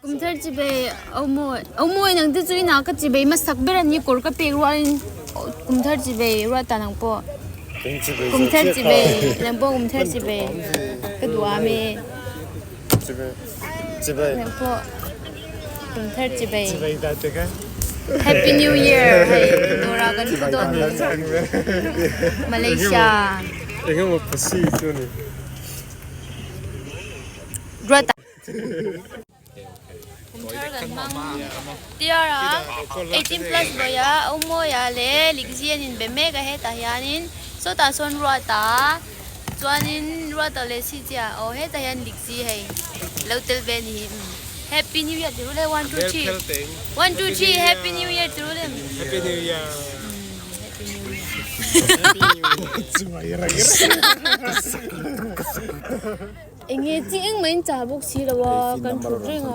Kumthar chibei Aumawi Aumawi nang te chu inah ka chibei hmasak ber a ni kawr ka pek rualin kumthar chibei ruata nang pawh kumthar chibei nang pawh kumthar chibei ka duham e nang pawh kumthar chibei Happy New Year hei dawrah kan thu dawn Malaysia. Ruata. Kumthar kan hmang tiar a 18 plus bawih a Aumawi-a leh Likzi an inbe mek a hetah hianin sawtah sawn Ruata chuanin Ruata leh Sijia aw hetah hian Likzi hei lo tel ve a ni hi Happy New Year ti rul e 1 2 3 1 2 3 Happy New Year ti rul em Happy New Year Enge chi engmah in chah bawk si lo a kan thut reng a.